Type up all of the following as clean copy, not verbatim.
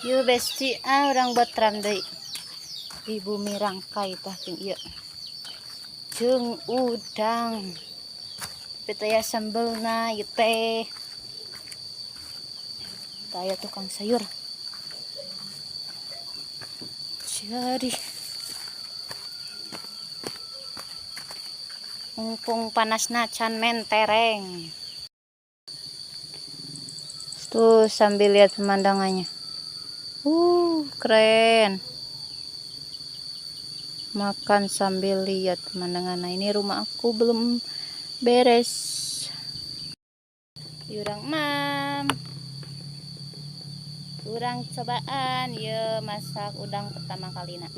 Yuk besti, ah urang betram deui. Di bumi rangkai tah jeung ieu. Jeung udang. Tapi teh sambelna ieu teh. Taya tukang sayur. Jadi mumpung panasna can mentereng. Tuh sambil lihat pemandangannya. Keren. Makan sambil lihat pemandangan. Nah, ini rumah aku belum beres. Yurang mam. Urang cobaan ye masak udang pertama kali nak.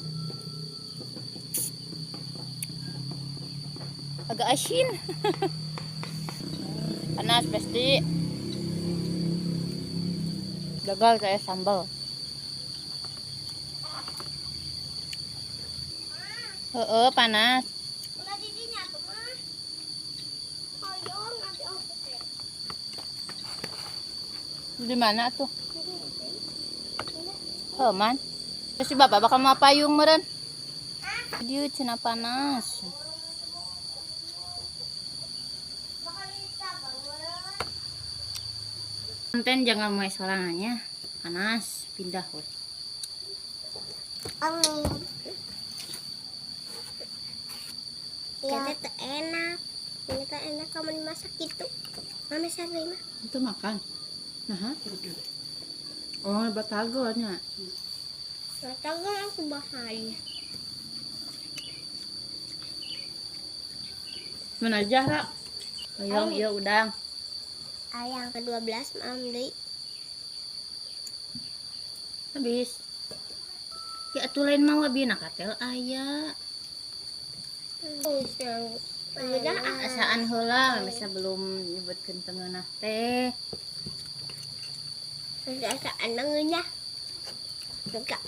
Agak asin. Panas pasti. Gagal kayak sambal. Heeh, panas. Di mana tuh? Oh, man. Terus si bapak bakal mau payung meren. Dia cina panas. Konten jangan mau sorangannya. Panas, pindah weh. Amin. Ya. Ini enak. Ini teh enak kamu dimasak gitu. Mama sering mah. Itu makan. Nah. Oh, batagornya. Batagor aku bahaya. Mana aja, Ra? Ayam, iya udang. Ayam ke-12 mam deui. Habis. Ya atuh lain mau abi na katel aya. Udah asaan heula bisa belum nyebutkeun tengeunah teh. Asaan ngeunah. Enggak.